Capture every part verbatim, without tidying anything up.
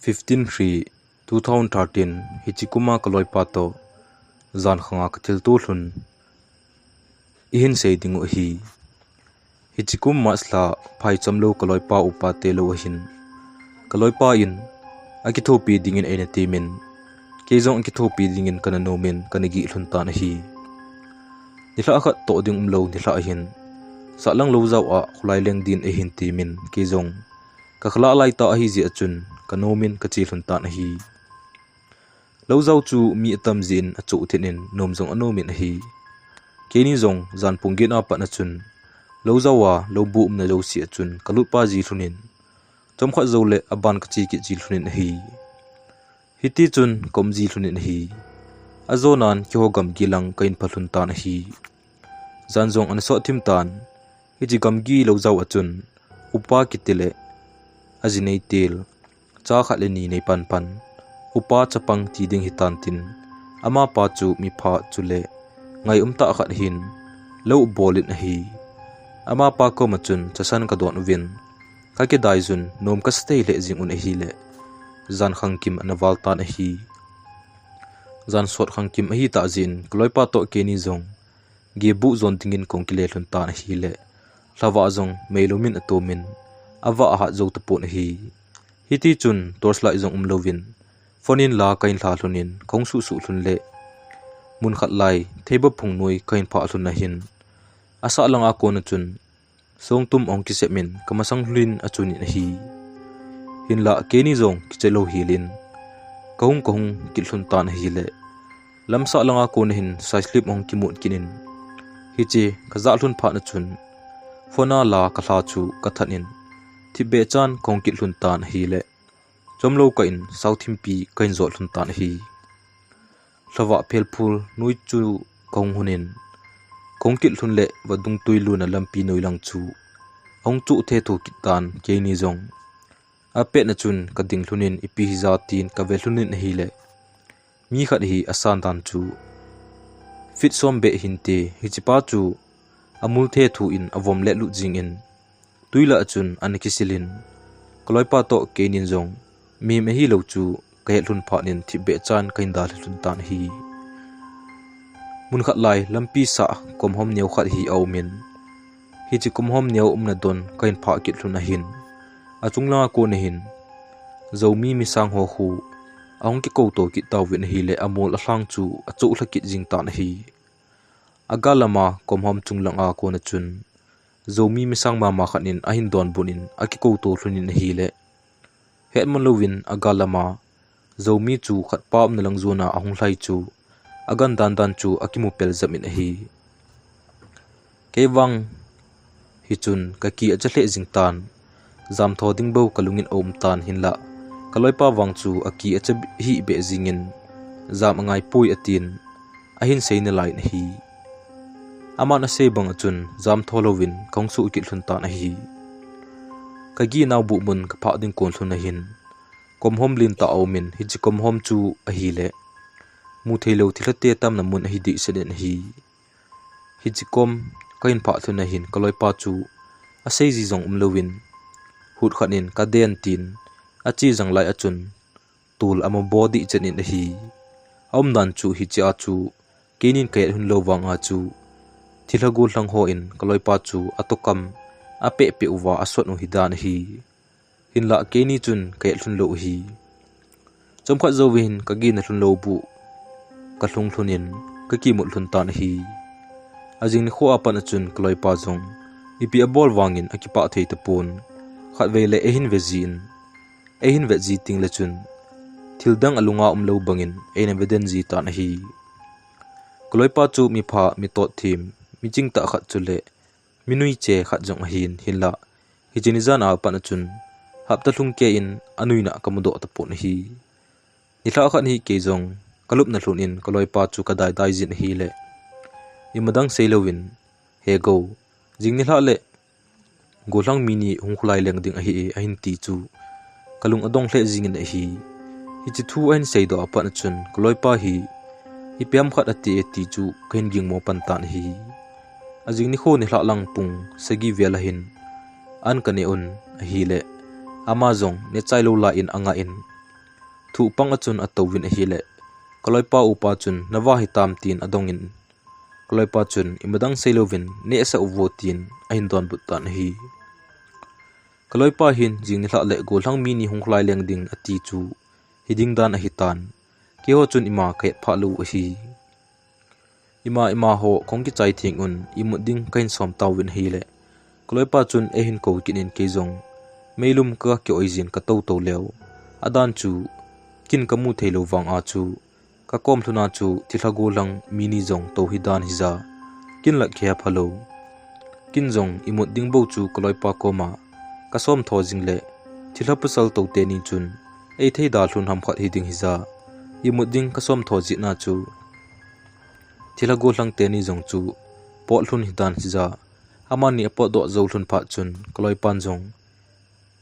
Fifteen three two thousand thirteen, hiche kum a ka loipa toh jan khang a ka thilto lhun i hin sei ding u ahi. Hiche kum March lha phaicham lou ka loipa upa te lou ahin, ka loipa in akithopi dingin eina temin, kei jong akithopi dingin kana nomin kana gih lhun tan ahi. Nilhah khat toh ding umlou nilhah ahin, sahlang lou jao a khulai leng din eihin temin, kei jong ka khalah lai ta ahi jeh a chun ka nomin ka che lhun tan ahi. Lou jao chu mi atam jeh in achoh thet in nom jong anomin ahi. Keini jong jan pung get a pat a chun lou jao a lou bu umna jouse a chun ka lut pa ji lhun in, chomkhat jou le aban ka che kit ji lhun in ahi. Hiti chun ka um ji lhun in ahi. Ajonan keiho gamgi lang ka hin pha lhun tan ahi. Jan jong ana sot thim tan. Hiche gamgi lou jao a chun upa kiti le aji nei tel, cha khat le ni nei pan pan, upa chapang ti ding hitan tin, amapa chu mipha chule ngai um tah khat hin lou bol in ahi. Amapa koma chun chasan ka don uvin, ka kidai jun nom ka sa thei lheh jing un ahile, jan khangkim ana val tan ahi. Jan sot khangkim ahi tah jeh in ka loipa toh keini jong geh bu jon dingin kong kile lhun tan ahile, lhavah jong meilou min atomin, avah ahat jou tapon ahi. Hiti chun torch light jong umlouvin, phone in la ka hin lha lhun in, kong suhsuh lhun le, mun khat lai theiba phung noi ka hin phah lhun ahin, asah langa kona chun songtum ahung kisep in ka masang lhun in achun in ahi. Hinlah keini jong kiche lou hel in ka hung ka hung kit lhun tan ahile, lamsah langa kona hin side slip ahung kimut kit in, hiche ka jah lhun phat na chun phone a la ka lha chu ka that in, thipbeh chan ka hung kit lhun tan ahile, chomlou kah in sao thimpi ka hin jot lhun tan ahi. Lhavah phelphul noi chu ka hung hun in, ka hung kit lhun le vadung tui luna lampi noi lang chu ahung chuh thethu kit tan keini jong. Apet na chun ka ding lhun in ipi hija tin ka ve lhun in ahile, mi khat hi asan dan chu feet som beh hinte, hichepa chu amul thethu in avom le lut jing in, tui lah a chun ana kisil in, ka loipa toh keinin jong mihem ahilou chu ka het lhun phat in thipbeh chan ka hin dalha lhun tan ahi. Mun khat lai lampi sah komhom neo khat hi aum in, hiche komhom neo umna don ka hin phah kit lhun ahin, achung langa kona hin Zomi misang ho khu ahung kikouto kit tauvin ahile, amol alhang chu achoh lha kit jing tan ahi. Agal lama komhom chung langa kona chun Zomi misang mama khat in ahin donbut in akikouto lhun in ahile, hetman louvin agal lama Zomi chu khatpa umna lang jona ahung lhai chu agan dandan chu akimu pel jep in ahi. Kei vang hichun ka ki acha lheh jing tan, jamtho ding bou ka lungin aum tan, hinlah ka loipa vang chu aki acha hih beh jingin, jam angaipoi atin, ahin sei nalai in ahi. Aman asei bang a chun jamtho louvin ka hung suh kit lhun tan ahi. Ka ginau buh mun ka phah ding kon lhun ahin, komhom lentah aum in, hiche komhom chu ahile, mutheilou thilhate tamna mun ahi dehset in ahi. Hiche kom ka hin phah lhun ahin ka loipa chu asei ji jong umlouvin, hut khat in ka den tin ache jang lai a chun tol ama bo dehchet in ahi. Aumdan chu hiche a chu keinin ka het lhun lou vang a chu thilha gollhang hon ka loipa chu atokam apeh peh uva asot u hidan ahi. Hinlah keini chun ka het lhun lou ahi. Chomkhat jouvin ka gina lhun lou buh ka lhung lhun in ka kimut lhun tan ahi. Ajing nikho a pat a chun ka loipa jong ipi abol vangin akipah thei tapon, khatvei le eihin ve jin, eihin vet ji teng le chun thil dang alunga umlou bangin eina ve den ji tan ahi. Ka loipa chu mipha, mitot them, miching tah khat chule minuiche khat jong ahin, hinlah hiche ni jan a pat a chun hapta lhung kei in anuina ka mudoh tapon ahi. Nilhah khat hi kei jong ka lupna lhun in ka loipa chu ka daidai jin ahile, imadang seilouvin, "He Go, jing nilhah le gollhang mi ni hung khulai leng ding ahi e," ahin ti chu ka lung adong lheh jingin ahi. Hiche thu ahin seidoh a pat a chun ka loipa hi ipi ham khat ati e ti chu ka hin gingmo pan tan ahi. Ajing nikho nilhah lang pung sagi vel ahin an ka ne un ahile, ama jong nechai lou lai in angah in, thuh pang a chun atouvin ahile, kaloipa upa chun, "Nava hitam?" tin adongin, kaloipa chun, "Imadang seilouvin, nehsah uvo," tin ahin donbut tan ahi. Kaloipa hin jing nilhah le gollhang mi ni hung kholai leng ding ati chu hiding dan ahitan, keiho chun ima kahet phah lou ahi. Ima, imaho kong kichai theng un imut ding kahin som tauvin ahile, kaloipa chun eihin kou kit in kei jong meilum ka kioi jin katou tou leu. Adan chu kin kamu theilou vang a chu kakom lhun a chu thilha gollhang mi ni jong tou hidan hija, kin la kihepha lou. Kin jong imut ding bou chu kaloipa koma kasom tho jing le, thilha pasal tou teni chun eithei da lhun ham khat hiding hija, imut ding kasom tho jeh na chu thilha gollhang teni jong chu pot lhun hidan hija, amani apotdoh jou lhun phat chun kaloipan jong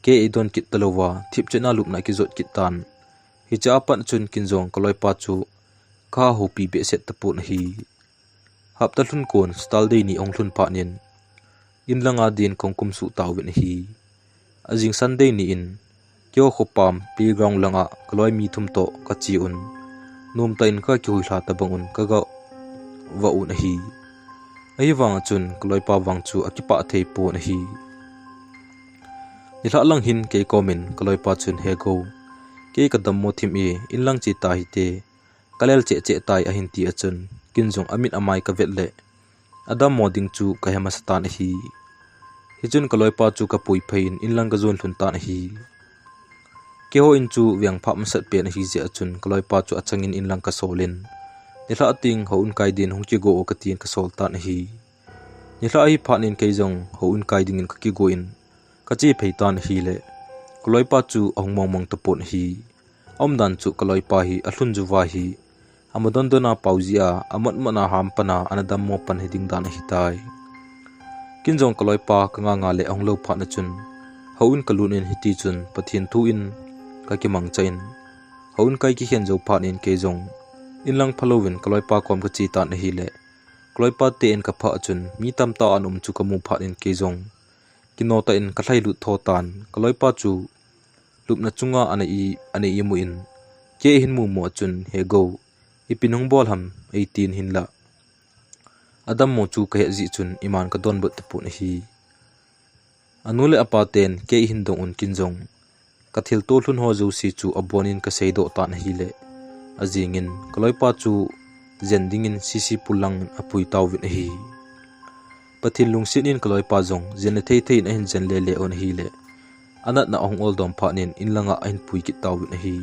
kei eidon kit talouva, thipchet na lupna akijot kit tan. Hiche a pat chun kin jong kaloipa chu kahoupi behseh tapon ahi. Hapta lhun kon Saturday ni ahung lhun phat in, in langa din kong kumsuh tauvin ahi. Ajing Sunday ni in, keiho khopam playground langa kaloi mi thum toh kache un, nomtah in kakihuilha tabang un kaga vah un ahi. Ahivang a chun kaloipa vang chu akipah thei pon ahi. Nilhah lang hin kei komin kaloipa chun, "He Gou, kei kadammo thim e, in lang che ta hite, kalel cheh cheh tai," ahin ti a chun, kin jong amit amai kavet le, adammo ding chu kahe masa tan ahi. Hichun kaloipa chu kapui phei in, in lang kajon lhun tan ahi. Keiho in chu veng phah masat pen ahi jeh a chun, kaloipa chu achangin in lang kasol in, nilhah teng houin kai din hung kigo o katin kasol tan ahi. Nilhah ahi phat in kei jong houin kai dingin kakigo in, kache phei tan ahile, kaloipa chu ahung mong mong tapon ahi. Aumdan chu kaloipa hi alhun jouva hi, amadon don a pao jeh a, amot mot na ham pan a ana dammo pan hiding dan ahitai. Kin jong kaloipa kanga nga le ahung lou phat na chun, houin kalut in hiti chun Pathen thu in kakimangcha in, houin kai kikhen jou phat in kei jong in lang phalouvin kaloipa kom kache tan ahile, kaloipa te in kaphah a chun mi tamtah ana um chu kamu phat in kei jong kino tah in kalhailut tho tan, kaloipa chu lupna chunga ana i, ana imu in, kei ahin mumu a chun, "He Gou, ipi nahung bol ham?" eitin hinlah, adammo chu kahet jeh chun iman kadonbut tapon ahi. Anu le apa ten kei ahin dong un kin jong kathilto lhun ho jouse chu abon in kaseidoh tan ahile, ajing in kaloipa chu jen dingin C C pul lang in apui tauvin ahi. Pathen lungset in kaloipa jong jen le thei thei in ahin jen le le un ahile, anatna ahung ol dom phat in in langa ahin pui kit tauvin ahi.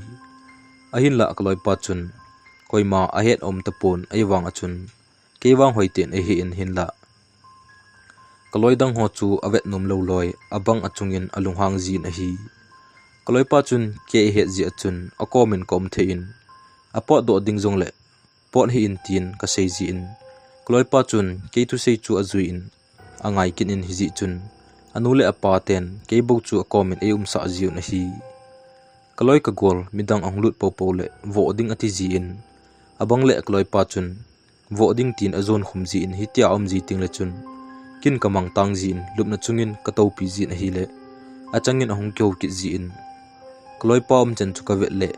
Ahinlah kaloipa chun koima ahet aum tapon, ahivang a chun kei vang hoiten eihe in hinlah, kaloi dang ho chu avet nom lou loi, abang achungin alunghang jin ahi. Kaloipa chun kei ahet jeh a chun akomin kaum thei in, apotdoh ding jongle pot hih in tin kasei jin, kaloipa chun kei thusei chu ajui in, angai kit in hijeh chun, anu le apa ten kei bou chu akomin eiumsah jiuvin ahi. Kaloi kagol midang ahung lut poupou le voh ding ati jin, abang le kaloipa chun voh ding tin ajon khum jin, hitia aum ji teng le chun, kin kamang tang jin, lupna chungin katoupi jin ahile, achangin ahung kihou kit jin, kaloipa umchan chu kavet le,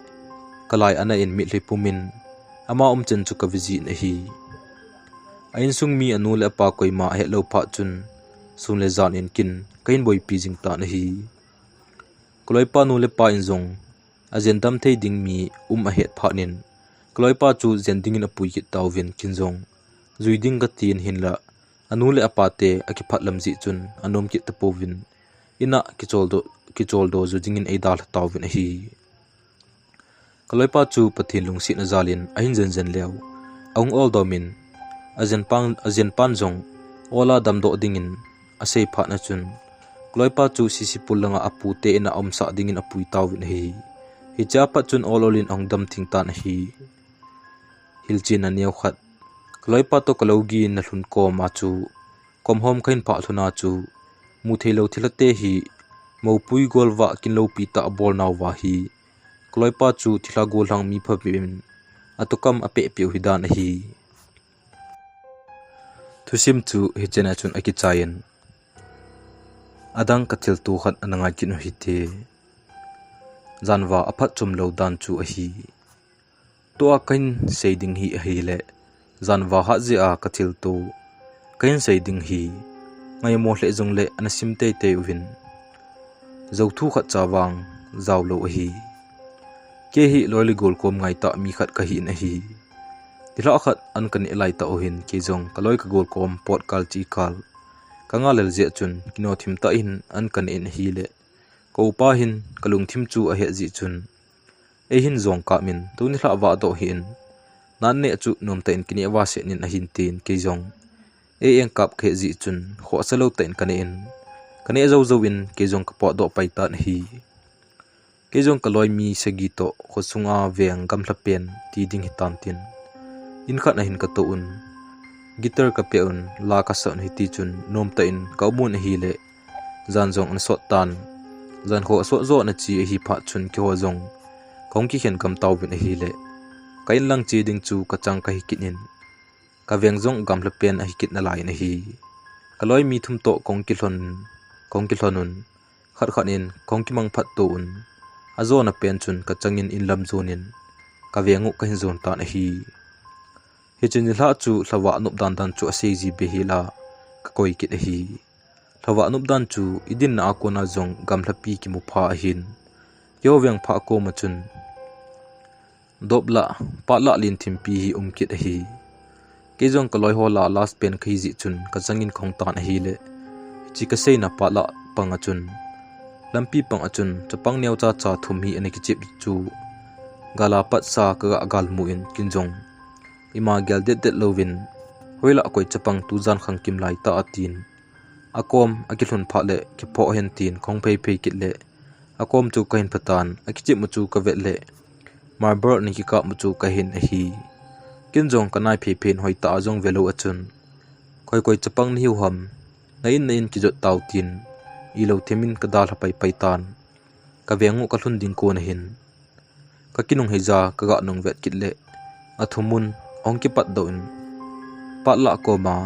kalai ana in mitlhi pumin, ama umchan chu kave jin ahi. A insung mi anu le apa koima ahet lou phat chun, sun le jan in kin kahin boipi jing tan ahi. Kaloipa nu le pa in jong ajen dam thei ding mi um ahet phat in, kaloipa chu jen dingin apui kit tauvin kin jong jui ding katin hinlah, anu le apa te akiphat lam jeh chun anom kit tapouvin, in a kicholdo, kicholdo ju dingin eidalha tauvin ahi. Kaloipa chu Pathen lungsetna jal in ahin jen jen leu, ahung ol dom in, ajen pan, ajen pan jong ol a damdoh dingin asei phat na chun, kaloipa chu C C pul langa apute in a umsah dingin apui tauvin ahi. Hiche a pat chun ol ol in ahung dam theng tan ahi. Hilchetna neo khat, kaloipa toh kalou gi na lhun kom a chu, kom hom kahin phah lhun a chu, mu theilou thilha te hi, moupui gol vah kin loupi tah abol nauva hi, kaloipa chu thilha gollhang mi phabep in, atoh kam apeh peh u hidan ahi. Thusim chu hichena chun akichai in, adang kathilto khat ana ngai kit u hite. janva aphatchom lou dan chu ahi. Tua kahin sei ding hi ahile, janva hat jeh a kathilto kahin sei ding hi, ngaimo lheh jongle ana sim teitei uvin. Jou thu khat cha vang jaolou ahi. Kei hi loi le gol kom ngaitah mi khat kahin ahi. Nilhah khat an kaneh laitah uhin kei jong kaloi kagol kom pot kal chi kal kangalel jeh chun kinothim tah in an kaneh in ahile, ka upa hin kalungthim chu ahet jeh chun, eihin jong kap in, tuni nilhah vah doh hih in, naneh chu nomtah in kineh vah seh in ahin tin kei jong eieng kap kahet jeh chun, khohsa lou tah in kaneh in, kaneh jou jouvin kei jong kapotdoh pai tan ahi. Kei jong kaloi mi sagi toh khosunga veng gamlha pen ti ding hitan tin, in khat ahin katou un, guitar kapeh un, la kasah un hiti chun nomtah in kaum un ahile, jan jong ana sot tan. Jan kho asot jo ana che ahi phat chun keiho jong kahung kikhen gam tauvin ahile, ka in lang che ding chu kachang kahi kit in, kaveng jong gamlha pen ahi kit nalai in ahi. Kaloi mi thum toh kahung kilhon, kahung kilhon un, khat khat in kahung kimang phatto un, ajona pen chun kachang in inlam jon in kaveng u kahin jon tan ahi. Hiche nilhah chu lhavah nop dan dan chu asei ji beh hel a kakoi kit ahi. Lhavah nop dan chu idinna a kona jong gamlhapi kimu pha ahin, keiho veng phah koma chun dop lah, pat lah len thimpi hi um kit ahi. Kei jong kaloi ho lah last pen kahi jeh chun kachang in kahung tan ahile, hiche kaseina pat lah panga chun, lampi panga chun chapang neocha cha thum hi ana kichep chu, gal a patsa kagah galmu in kei jong ima gel det det louvin, hoilah koi chapang tujan khangkim laitah atin, akom akilhun phat le kiphoh hen tin kahung phei phei kit le, akom chu kahin phatan, akichep mu chu kavet le, marble ana kikap mu chu kahin ahi. Kei jong kanai phei phei in hoitah a jong velou a chun, koi koi chapang nahiu ham, na in na in kijot tau tin, ilou them in kadalha pai pai tan. Kaveng u kalhun ding kon ahin, kakinung heija kagah nung vet kit le, athum un ahung kipatdoh in, pat lah koma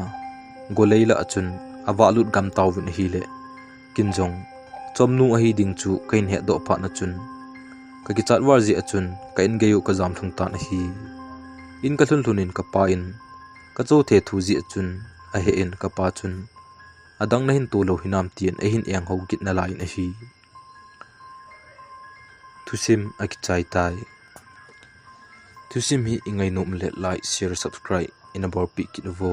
golei lah a chun avah lut gam tauvin ahile, kei jong chomnu ahi ding chu kahin hetdoh phat na chun, kakichat val jeh a chun ka in gei u kajam lhung tan ahi. In kalhun lhun in kapa in kachoh the thu jeh a chun, ahe in kapa chun, adang nahin tolou hinam tin eihin enghou kit nalai in ahi. Thusim akichai tai. Thusim hi ingainom le like, share, subscribe ina bolpeh kit uvo.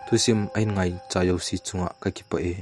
Thusim ahin ngaicha jouse chunga kakipah e.